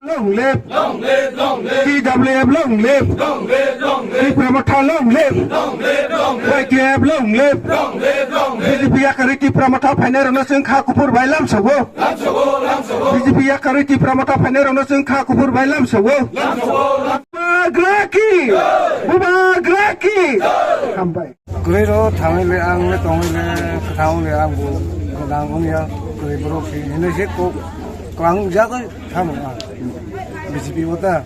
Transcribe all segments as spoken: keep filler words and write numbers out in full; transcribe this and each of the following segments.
Long live! Long live, long live! T W F long live! Long live, long live! Tipra Motha long live! Long live, long live! Y T F long live! Long live, long live! B J P yakarwi Tipra Motha phainairokno chwng kha kuphur bai lamsogo. Lamsogo, lamsogo! B J P yakarwi Tipra Motha phainairokno chwng kha kuphur bai lamsogo. Lamsogo, lam- Bubagra ki! Bubagra ki! Hambai. Kwrwi ro thangwi le ang le tongwi le kwthang le ang bo gwnang wngya kwrwi borok si hinwi se kok klang jagwi thang ang B J P o ta.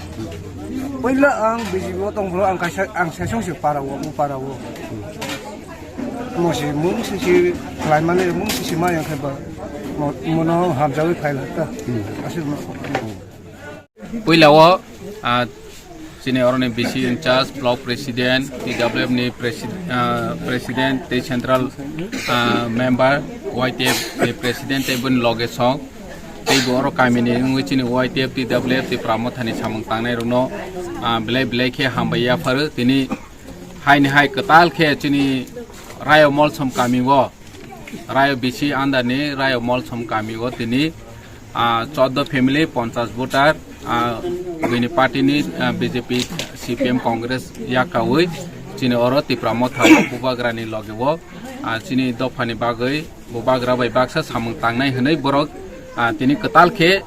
Puila ang B J P o tong phuru ang kaisa ang sesong se para o, o para o. Mo se mung se se khlai mani mung se se ma yang khe ba mo mono hamjagwi phai la ta. Aswk no. Puila o, ah, chini oroni B C in charge, block president, T W F ni presi-, ah, president, tei central, ah, member, Y T F ni president, tei boni loge song, tei bo oro kami ni wngwi chini Y T F, T W F, Tipra Motha ni samung tangnai rokno, ah, belai belai khe hambai yapharo. Tini hai ni hai kwtal khe chini Rayo Molsom kami o, Rayo B C under ni Rayo Molsom kami o tini, ah, chordo family, ponchas voter, ah, bini party ni, ah, B J P, C P M, Congress yakawi chini oro Tipra Motha o Bubagra ni loge o, ah, chini dopha ni bagwi Bubagra bai baksa samung tangnai hwnwi borok, ah, tini kwtal khe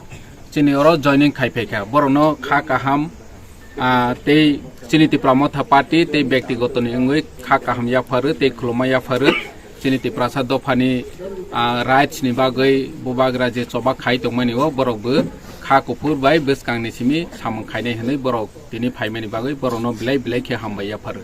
chini oro joining khai phaikha. Borokno kha kaham, ah, tei chini Tipra Motha Party tei byaktigoto ni wngwi kha kaham yapharo tei khulumma yapharo. Chini Tiprasa dophani, ah, rights ni bagwi Bubagra je choba khai tongmani o borok bo kha kuphur bai bwskang ni simi samung khainai hwnwi borok tini phaimani bagwi borokno belai belai khe hambai yapharo.